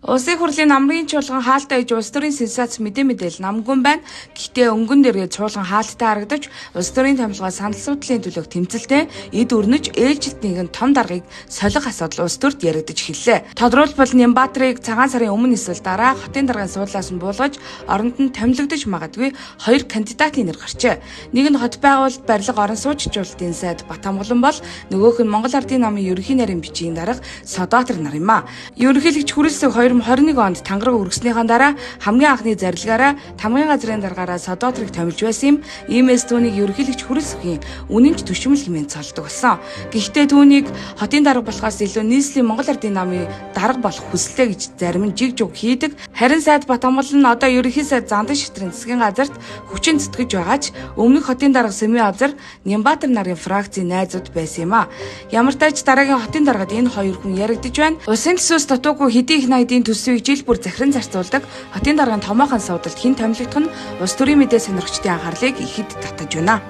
Улсын хурлын намрын чуулган хаалттай иж улс төрийн сенсац мэдээ мэдээл намгүн байна. Гэхдээ өнгөн дээрээ чуулган хаалттай харагдаж, улс төрийн томилгоо санал судлалын төлөөх тэмцэлтэй эд өрнөж ээлжилт нэгэн том даргаыг солих асуудал улс төрд яригдаж эхэллээ. Тодорхойлбол, Нямбатрыг цагаан сарын өмнө эсвэл дараа хотын даргын суудлаас нь буулгаж, оронд нь томилогдож магадгүй хоёр кандидатын нэр гарчээ. Нэг нь хот байгуулалт, барилга, орон сууцчлалтын сайд Батамгалан бол нөгөөх нь Монгол Ардын намын ерөнхий нарийн бичгийн дарга Содоотор нар юм а. Ерөнхийлөгч Хүрэлсэг 2021 онд тангараг өргөснийхаа дараа хамгийн анхны зарилгаараа тамгын газрын даргаараа Содотрыг томилж байсан юм. Иймээс түүнийг ерөнхийлөгч Хүрэлсэгийн үнэнч төшмөл хэмээн цолдог болсон. Гэхдээ түүнийг хотын дарга болохоос илүү нийслэлийн Монгол Ардын намын дарга болох хүсэлтэй гэж зарим нь жиг жуг хийдэг. Харин сайд Батамгал нь одоо ерөнхий сайд Зандан шитрийн засгийн газарт хүчин зүтгэж байгаа ч өмнөх хотын дарга Сэмэн Авзар Нямбатар нарын фракцийн найзууд байсан юм а. Ямар ч дараагийн хотын даргад энэ хоёр хүн яригдж байна. Улсын төсөөс дутуугүй хэдий их найдын төсвийг жил бүр захиран зарцуулдаг хотын даргын томоохон суудалд хэн томилогдох нь улс төрийн мэдээ сонирхчдын анхаарлыг ихэд татаж байна.